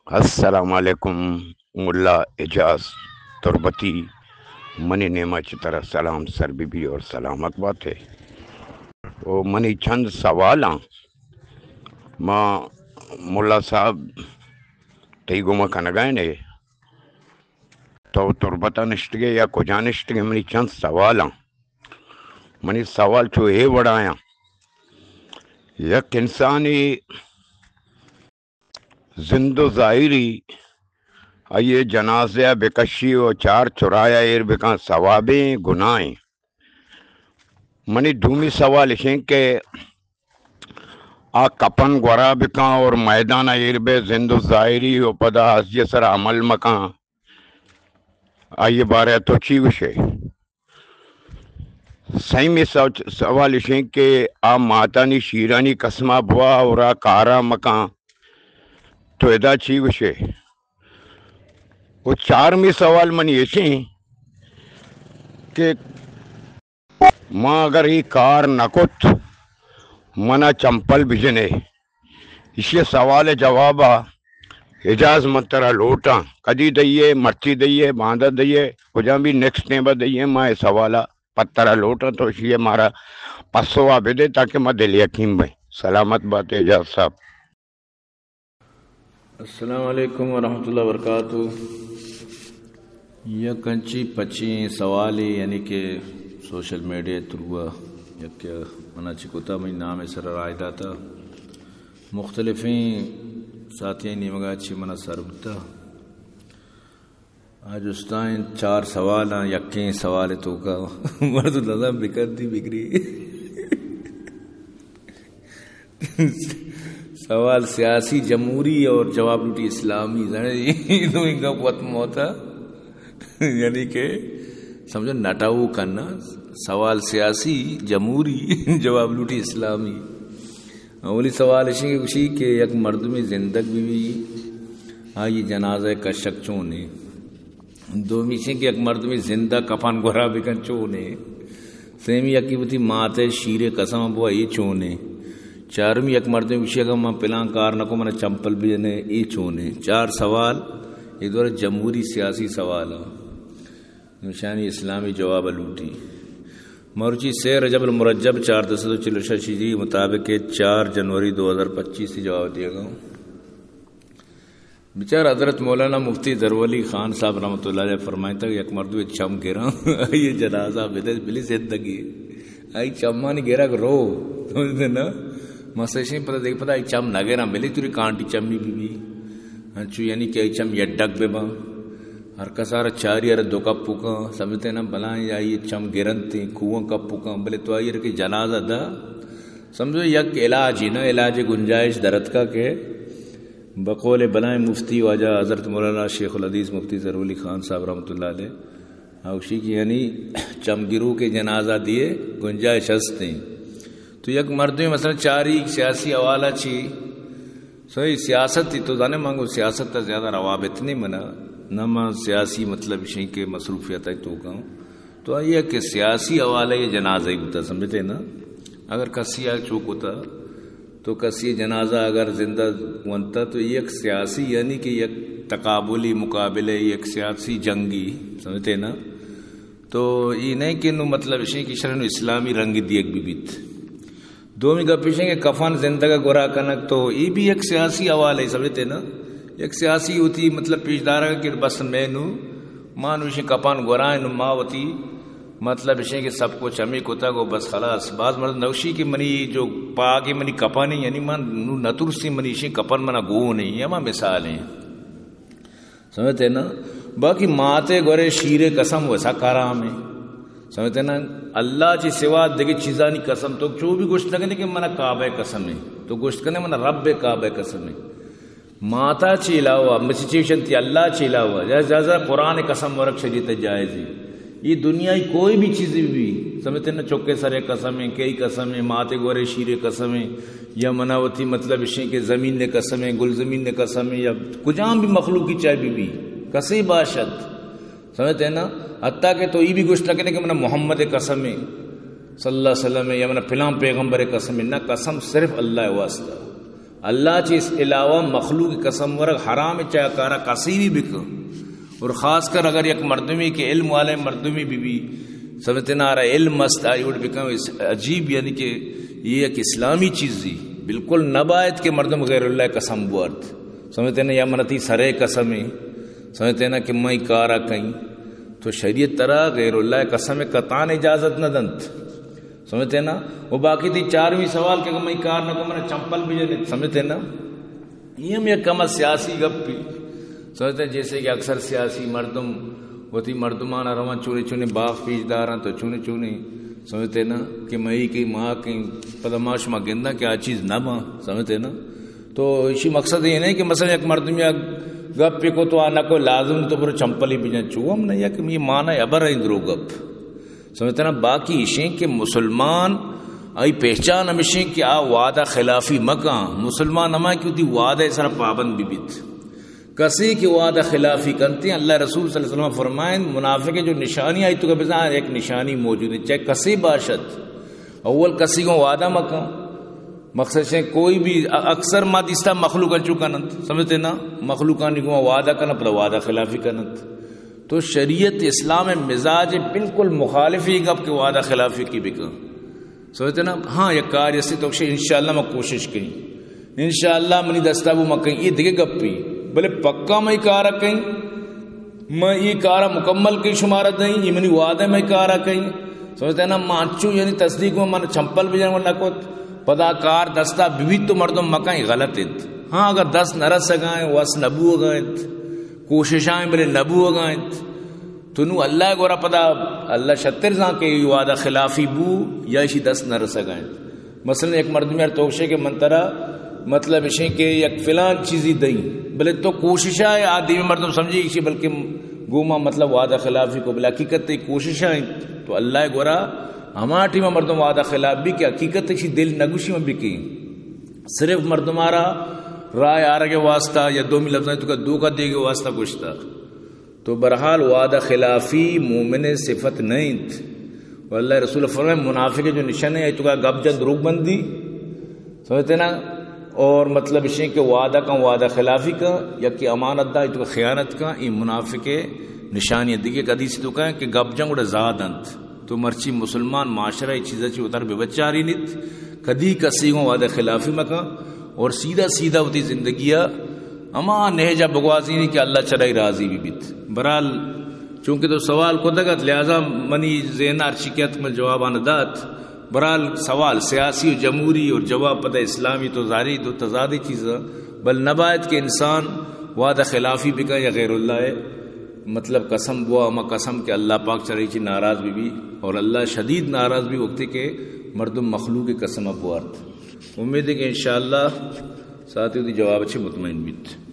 السلام علیکم ملا اعجاز تربتی، منی نیما چہ ترا سلام سر بی بی اور سلامت باتے۔ او منی چند سوالاں، ما ملا صاحب تئی گوما کنگائیں، تو تربتا نشتگے یا کجا نشتگے؟ منی چند سوالاں۔ منی سوال چو اے وڑایاں، یک انسانی زند و ظاہری آئی ء جنازہ ء بکشی و چار چرایا ایر بکن، ثوابیں گناہیں؟ منی دومی سوال اشیں کہ آ کپن گورا بکن اور میدان ء ایر بے زند و ظاہری و پدا آزی سر عمل مکن، آئی بارے تو چی گوشے؟ سیمی سوچ-، سوال اشیں کہ آ ماتانی شیرانی قسمہ بوا اور آ کارا مکاں، تو ادا چی گوشے؟ و چارمی سوال منی اشیں کہ ما اگر ای کار نہ کت، منا چمپل بجنے۔ ایشی سوال جواب ء اعجاز من ترا لوٹاں، کدی دئیے، مرچی دئیے، باندا دئیے، کجام بھی نیکسٹ ٹائم دئیے، ما اے سوال ء پہ ترا لوٹاں، تو ایشی مارا پسو ء بدے تاکہ ما دل یقین بیں۔ سلامت بات اعجاز صاحب۔ السلام علیکم ورحمۃ اللہ وبرکاتہ۔ یک انچی پچیں سوالے، یعنی کہ سوشل میڈیا تھرو یک منا چی کتا، منی نام سر رائے داتا، مختلفیں ساتھیاں نیمگا چی منا سر بوتا۔ آ جستائیں چار سوال آں، یکیں سوال توکا مردم نظر بکردی بگری۔ سوال سیاسی جمہوری اور جواب لوٹی اسلامی، زنے دو ان کا وت موتا، یعنی کہ سمجھو نٹاؤ کرنا۔ سوال سیاسی جمہوری، جواب لوٹی اسلامی۔ اولی سوال اشی کہ گوشی کہ یک مردمی زندگ بی بی، آئی جنازہ کشک چونے؟ دومی اشی کہ یک مردمی زندہ کفن گورا بکن چونے؟ سیمی یکی بوتی ماتے شیرے قسم بوا، اے چونے؟ چارمی یک مردمی گوشی اگر من پلان کار نکو من چمپل بجنے، اے چونے؟ چار سوال، اے دور جمہوری سیاسی سوال ہیں۔ نشانی اسلامی جواب لوٹی۔ مرچی سے رجب المرجب چاردہ سد و چل و شش ہجری مطابق چار جنوری دو ہزار پچیس ء جواب دیگا۔ بچار حضرت مولانا مفتی ضرور علی خان صاحب رحمت اللہ علیہ فرمائتا کہ یک مردم چم گراں، آئی جنازہ بدے بلی زندگی، آئی چمانی گرگ رو، سمجھتے نا؟ مسئلہ پتہ دیکھ پتہ آئی چم نہ گراں، بلی توری کانٹی چمی بی بی، انچو یعنی کہ آئی چم یڈگ بباں۔ ہر کس آرا چاری آرا دو کپوکاں، سمجھتے نا، بلائیں آئی چم گرنت، کوہاں کپوکاں، بلے تو آئی کہ جنازہ دا، سمجھو یک علاج ہی نا، علاج گنجائش درتکا کہ بقول بلائیں مفتی واجہ حضرت مولانا شیخ الحدیث مفتی ضرور علی خان صاحب رحمت اللہ علیہ، اوشی کی یعنی چم گرو کے جنازہ دیے گنجائش ہستیں۔ تو یک مردمی مثلاً چاری سیاسی حوالہ چی، سوئی سیاست تی تو زانے، من گو سیاست تا زیادہ روابط نہیں منا، نہ من سیاسی مطلب شیں کہ مصروفیت ہے تو کہوں۔ تو آئی کہ سیاسی حوالہ یہ جنازہ ہی بوتا، سمجھتے نا؟ اگر کسی آ چو کتا، تو کسی جنازہ اگر زندہ ونتا تو یک سیاسی یعنی کہ یک تقابلی مقابلے، یک سیاسی جنگی، سمجھتے نا؟ تو یہ نہیں کہ نو مطلب شیں کہ شرح نو اسلامی رنگ دیگ بھی بیت۔ دومی گپ ایش کہ کفن زندگ گورا کنگ تو ای بھی یک سیاسی حوالے، سمجھتے نا؟ یک سیاسی ہوتی مطلب پیش دارگ کہ بس میں نو ما نوشیں کپان گورائیں نو ما وتی مطلب ایش کہ سب کچھ ہمیں کتگ و بس خلاص۔ باز مرد نوشی کہ منی جو پاگے منی کپانی، یعنی من نو نترسی منی ایشیں کپن منا گو نہیں، ہما مثال ہیں۔ سمجھتے نا؟ باقی ماتے گورے شیرے قسم و سک حرام ہے۔ سمجھتے نا؟ اللہ چی سوا دگہ چیزانی قسم تو چو بھی گوشت نہ کنے کہ منا کعبہ قسم ہے۔ تو گوشت کنے منا رب کعبہ قسم ہے۔ ماتا چی علاوہ، مسیچیشن تی اللہ چی علاوہ، یا زیادہ قرآن قسم ورک شریعت جائز ہے۔ یہ دنیا کی کوئی بھی چیز بھی، سمجھتے نا، چکے سرے قسم ہے، کئی قسم ہے، ماتے گورے شیرے قسم ہے، یا مناوتی مطلب اشیں کہ زمین نے قسم ہے، گل زمین نے قسم ہے، یا کجام بھی مخلوق کی چاہے بھی بھی، کسے باشد، سمجھتے نا، حتیٰ کہ تو یہ بھی گوشت نہ کنے کہ منا محمد قسم ہے، صلی اللہ علیہ وسلم ہے، یا منا فلاں پیغمبر قسم ہے، نہ، قسم صرف اللہ واسطہ۔ اللہ چہ علاوہ مخلوق قسم ورگ حرام، چاہے کارا کسی بھی بکن۔ اور خاص کر اگر یک مردمی کہ علم والے مردمی بی بی، سمجھتے نا، آرا علم است، آئی وڑ بکن، اس عجیب، یعنی کہ یہ یک اسلامی چیزی، بالکل نباید کہ مردم غیر اللہ قسم بوارت۔ سمجھتے نا، یا من تی سرے قسم ہے، سمجھتے نا، کہ میں کارا کہیں، تو شریعت ترا غیر اللہ قسم قطعاً اجازت نہ دنت۔ سمجھتے نا؟ وہ باقی تھی چارویں سوال کہ اگر میں کار نہ کو، من چمپل بھی جنے، سمجھتے نا؟ یہ ہم یک کم سیاسی گپ بھی۔ سمجھتے ہیں، جیسے کہ اکثر سیاسی مردم وتی مردمانا رواں چونے چونے باغ پیش داراں تو چونے چونے، سمجھتے نا، کہ مئی کی ماں کی پدا ما شما گنداں کہ آ چیز نہ باں، سمجھتے نا؟ تو اسی مقصد یہ نہیں کہ مثلاً یک مردم یا گپ کو تو آ نہ کو لازم تو برو چمپلی بجن، چو ہم نہیں، یک یہ معنی ابر ہے درو گپ۔ سمجھتے نا؟ باقی اشیں کہ مسلمان آئی پہچان ہمیشیں کہ آ وعدہ خلافی مکاں۔ مسلمان ہما کہ وتی وعدہ سر پابند بھی بیت۔ کسی کہ وعدہ خلافی کنتے ہیں، اللہ رسول صلی اللہ علیہ وسلم فرمائیں، منافق جو نشانی آئی تو کہ بزاں ایک نشانی موجود ہے، چاہے کسی باشد۔ اول کسی کو وعدہ مکاں۔ مقصد ہے کوئی بھی، ا-، اکثر ما دیستا مخلوق انچو کننت، سمجھتے نا؟ مخلوقانی کو وعدہ کننت، پدا وعدہ خلافی کننت۔ تو شریعت اسلام مزاج بالکل مخالف ہی گپ کہ وعدہ خلافی کی بکن۔ سمجھتے نا؟ ہاں، یک کار ایسی تو کہ انشاءاللہ میں کوشش کہیں۔ انشاءاللہ منی دستا وہ مکیں، یہ دیگه گپی۔ بلے پکا میں کارا کہیں، میں یہ کارا مکمل کہیں، شمارا دیں، یہ منی وعدہ میں کارا کہیں۔ سمجھتے نا؟ ما انچو یعنی تصدیق میں من چمپل بجن نہ کت، پدا کار دستا ببیت تو مردم مکیں، غلط انت۔ ہاں، اگر دست نہ رسگائیں، وس نہ بوگائیں، کوششائیں بلے نہ بوگائیں، تو نو اللہ گورا پدا اللہ شتر زان کہ ای وعدہ خلافی بو یا اشی دست نہ رسگائیں۔ مثلاً یک مردمی ار توکشے کہ من ترا مطلب اشیں کہ یک فلان چیزی دئیں، بلے تو کوششا ہے، آ دیمی مردم سمجھی اشی بلکہ گوما مطلب وعدہ خلافی کو، بلے حقیقت تی کوششا ہیں۔ تو اللہ گورا ہما ٹیما مردم وعدہ خلاف بھی کہ حقیقت اشی دل نگوشی میں بکی، صرف مردمارا رائے آرگ واسطہ یا دومی لفظاں تو کا دھوکہ دیگ واسطہ گوشتا۔ تو بہرحال وعدہ خلافی مومن صفت نہ انت۔ و اللہ رسول فرمائے، منافق جو نشان ہے، تو کا گپ جن دروگ بندی، سمجھتے نا؟ اور مطلب اشیں کہ وعدہ کن، وعدہ خلافی کن، یا کہ امانت دا، تو کا خیانت کن، یہ منافق نشانی ہے۔ دیگه کدی سی تو کہیں کہ گپ جن گڑا زاد انت۔ تو مرچی مسلمان معاشرہ یہ چیزا چی اتر بے بچاری نیت، کدی کسی کو وعدہ خلافی مکن اور سیدھا سیدھا وتی زندگی ہما نہجا بگوازینی کہ اللہ چرائی راضی بھی بیت۔ برحال چونکہ تو سوال کو دگت، لہذا منی ذہن ہرچی کہت میں جواب آن دات۔ برحال سوال سیاسی و جمہوری اور جواب پتہ اسلامی تو ظاہری تو تضادی چیز ہے، بل نباید کہ انسان وعدہ خلافی بکن یا غیر اللہ ہے۔ مطلب قسم بوا، ہما قسم کہ اللہ پاک چرئی چی ناراض بھی بھی اور اللہ شدید ناراض بھی وقتی کہ مردم مخلوق قسم بوارت۔ امید ہے کہ انشاءاللہ ساتھی دی جواب اچھے مطمئن بیت۔